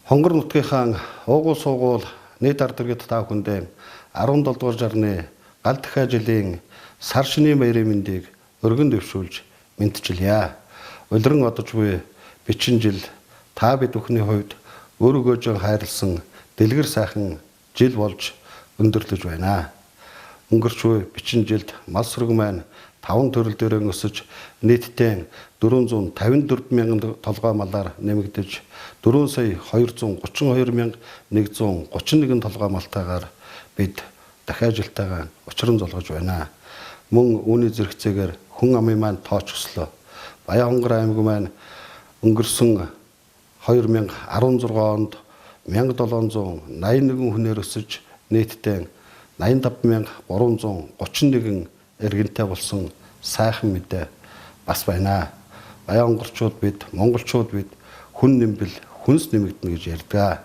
Хонгор нутгийнхаа уугуул суугуул нийт ард иргэд та бүхэндээ 17 дугаар жарны гал дахиа жилийн сар шинийн баярын мэндийг өргөн дэвшүүлж мэдчилье. Улиран одож буй бичин жил та бид бүхний хувьд өөр өгөөжөн хайрлсан дэлгэр сайхан жил болж өндөрлөж байна. Өнгөрч буй бичин жилд мал сүрэг маань 5 төрөл дээрээ өсөж нийтдээ 454 мянган толгой малаар нэмэгдэж 4 сая 232 мянга 131 толгой малтайгаар бид дахиад жилтэйгээ учран золгож байна. Мөн үүний зэрэгцээгээр хүн амын маань тооч өслөө. Баянхонгор аймаг маань өнгөрсөн 2016 онд 1781 хүнээр өсөж нийтдээ 85331 иргэнтэй болсон сайхан мэдээ бас байна. Баянхонгорчууд бид, монголчууд бид хүн нэмбэл хүнс нэмэгдэнэ гэж ярьдаг.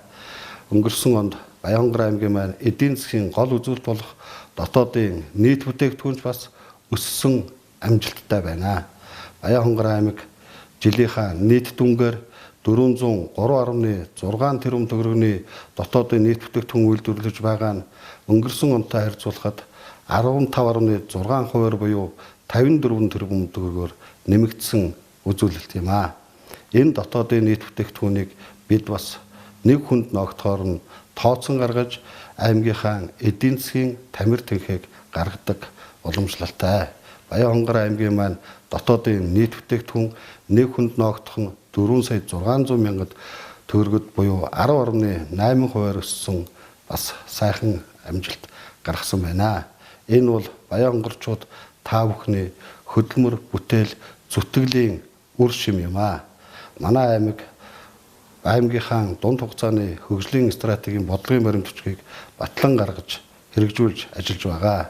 Өнгөрсөн онд Баянхонгор аймгийн маань эдийн засгийн гол үзүүлэлт болох дотоодын нийт бүтээгдэхүүнч бас өссөн амжилттай байна. Баянхонгор аймаг жилийнхаа нийт дүнгээр 403.6 тэрбум төгрөгийн дотоодын нийт бүтээгдэхүүн үйлдвэрлэж байгаа нь өнгөрсөн онтой харьцуулахад 15.6% буюу 54 тэрбум төгрөгөөр нэмэгдсэн үзүүлэлт юм аа. Энэ дотоодын нийт бүтээгдэхүүнийг бид бас нэг хүнд ногтохоор нь тооцон гаргаж аймгийнхаа эдийн засгийн тамир тэнхийг гаргадаг уламжлалтай. Баянхонгор аймгийн маань дотоодын нийт бүтээгдэхүүн нэг хүнд ногтох нь 4 сая 600 мянгад төгрөгөд буюу 10.8% өссөн бас сайхан амжилт гаргасан байна. Энэ бол Баянхонгорчууд та бүхний хөдөлмөр бүтээл зүтгэлийн үр шим юм аа. Манай аймаг аймгийнхаа дунд хугацааны хөгжлийн стратегийн бодлогын баримт бичгийг батлан гаргаж хэрэгжүүлж ажиллаж байгаа.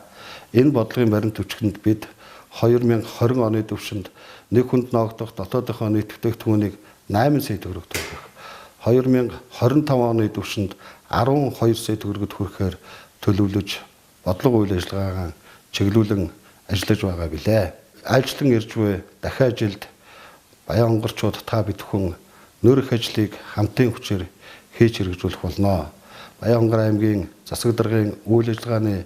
Энэ бодлогын баримт бичгэнд бид 2020 оны түвшинд нэг хүнд ноогдох дотоодынхоо нийт бүтээгдэхүүнийг 8 сая төгрөг төгрөх, 2025 оны түвшинд 12 сая төгрөгөд хүрэхээр төлөвлөж бодлого үйл ажиллагаагаа чиглүүлэн ажиллаж байгаа билээ. Айлчлан ирж буй дахиад жилд Баянхонгорчууд та бид бүхэн нөрөх ажлыг хамтын хүчээр хийж хэрэгжүүлэх болно. Баянхонгор аймгийн засаг даргын үйл ажиллагааны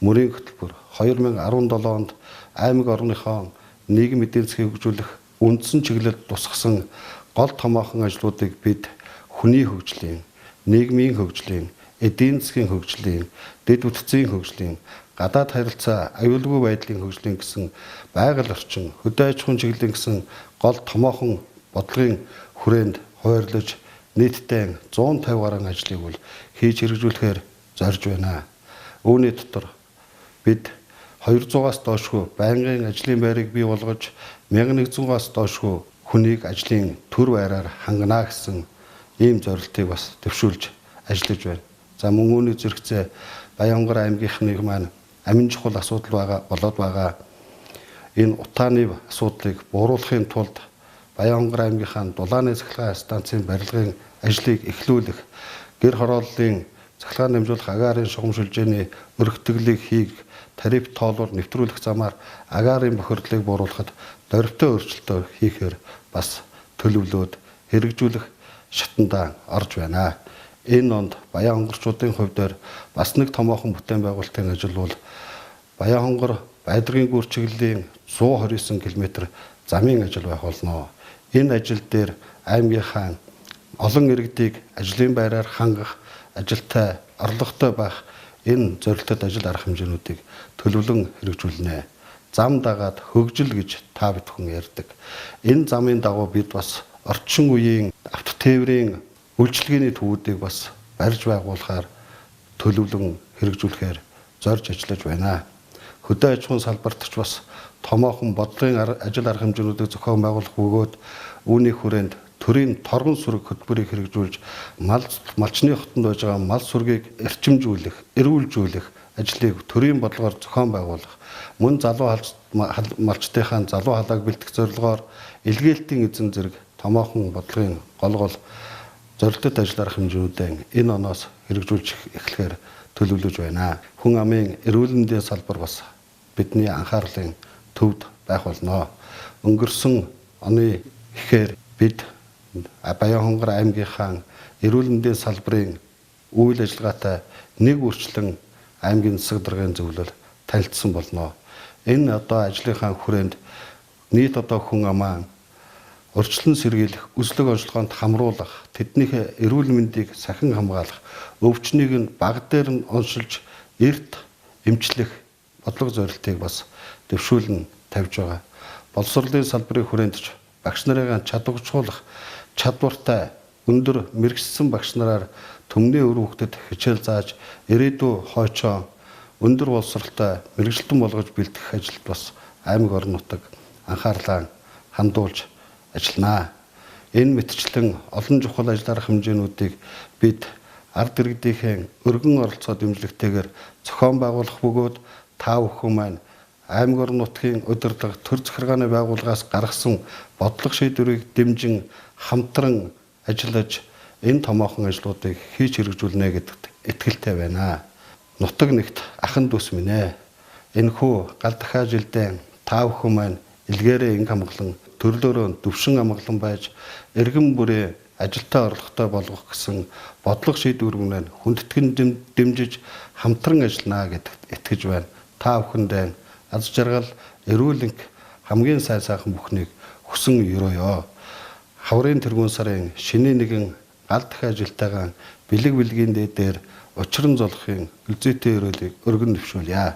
мөрийн хөтөлбөр 2017 онд аймаг орныхоо нийгэм эдийн засгийг хөгжүүлэх үндсэн чиглэлд тусгасан гол томоохон ажлуудыг бид хүний хөгжлийн, нийгмийн хөгжлийн, эдийн засгийн хөгжлийн, дэд бүтцийн хөгжлийн, гадаад харилцаа, аюулгүй байдлын хөгжлийн гэсэн байгаль орчин, хөдөө аж ахуйн чиглэлийн гэсэн гол томоохон бодлогын хүрээнд хуваарлаж нийтдээ 150 гаруй ажлыг бол хийж хэрэгжүүлэхээр зорж байна. Үүний дотор бид 200-аас доошгүй байнгын ажлын байрыг бий болгож 1100-аас доошгүй хүнийг ажлын төр байраар хангана гэсэн ийм зорилтыг бас дэвшүүлж ажиллаж байна. За мөн үүний зэрэгцээ Баянхонгор аймгийнхны маань амин чухал асуудал байгаа болоод байгаа энэ утааны асуудлыг бууруулахын тулд Баянхонгор аймгийнхаа дулааны цахилгаан станцын барилгын ажлыг эхлүүлэх, гэр хорооллын цахилгаан дамжуулах агаарын шугам шүлжээний өргөтгөлийг хийх, тариф тоолуур нэвтрүүлэх замаар агаарын бохирдлыг бууруулахад дорвитой өөрчлөлтөө хийхээр бас төлөвлөөд хэрэгжүүлэх шатандаа орж байна. Энэ онд Баянхонгорчуудын хувьд дээр бас нэг томоохон бүтээн байгуулалтын ажил бол Баянхонгор Байдргийн гүр чиглэлийн 129 км замын ажил байх болно. Энэ ажил дээр аймгийнхаа олон иргэдийг ажлын байраар хангах, ажилтай, орлоготой байх энэ зорилтод ажил арга хэмжээнүүдийг төлөвлөн хэрэгжүүлнэ. Зам дагаад хөгжил гэж та бид хүн ярьдаг. Энэ замын дагуу бид бас орчин үеийн авто тээврийн үйлчилгээний төвүүдийг бас барьж байгуулахаар төлөвлөн хэрэгжүүлэхээр зорж ажиллаж байна. Хөдөө аж ахуйн салбарт ч бас томоохон бодлогын ажил арга хэмжээнүүдийг зохион байгуулах бөгөөд үүний хүрээнд төрийн торгон сүрэг хөтөлбөрийг хэрэгжүүлж малчны хотонд байж байгаа мал сүргийг эрчимжүүлэх, эрүүлжүүлэх ажлыг төрийн бодлогоор зохион байгуулах, мөн залуу малчдынхаа залуу халааг бэлтгэх зорилгоор илгээлтийн эзэн зэрэг томоохон бодлогын гол гол зорилттой ажил арга хэмжээнүүдээ энэ оноос хэрэгжүүлж эхлэхээр төлөвлөж байна. Хүн амын эрүүл мэндийн салбар бас бидний анхаарлын төвд байх болно. Өнгөрсөн оны ихээр бид Баянхонгор аймгийнхаа эрүүл мэндийн салбарын үйл ажиллагаатай нэг үрчлэн аймгийн засаг даргын зөвлөл танилцсан болно. Энэ одоо ажлынхаа хүрээнд нийт одоо хүн амаа урьдчилан сэргийлэх, өслөг онцлогоонд хамруулах, тэднийхээ эрүүл мэндийг сахин хамгаалах, өвчнийг нь баг дээр нь оншилж эрт эмчлэх бодлого зорилтыг бас дэвшүүлэн тавьж байгаа. Боловсролын салбарын хүрээнд ч багш нарыгаа чадваржуулах, чадвартай өндөр мэргэжсэн багш нараар түмний үр хөвгдөд хичээл зааж ирээдүй хойчоо өндөр боловсролтой мэргэжилтэн болгож бэлтгэх ажилд бас аймаг орон нутаг анхаарлаа хандуулж ажилланаа. Энэ мэтчлэн олон чухал ажил арга хэмжээнүүдийг бид ард иргэдийнхээ өргөн оролцоо дэмжлэгтэйгээр зохион байгуулах бөгөөд та бүхэн маань аймаг орон нутгийн удирдлага төр захиргааны байгууллагаас гаргасан бодлого шийдвэрийг дэмжин хамтран ажиллаж энэ томоохон ажлуудыг хийж хэрэгжүүлнэ гэдэгт итгэлтэй байна. Нутаг нэгт ахан дүүс минь ээ. Энэхүү гал дахиа жилдээ та бүхэн маань илгээрээ инг хамглан төрлөөрөө төвшин амгалан байж эргэн бүрээ ажилтаа орлоготой болгох гэсэн бодлого шийдвэр маань хүндэтгэн дэмжиж хамтран ажиллана гэдэгт итгэж байна. Та бүхэндээ аз жаргал, эрүүл энх хамгийн сайн сайхан бүхнийг хүсэн өрөөё. Хаврын тэргүүн сарын шинийн нэгэн гал дахиа жилтэйгээ бэлэг бэлгийн дээдээр учран золохын өлзийтэй өрөөлийг өргөн дэвшүүлье.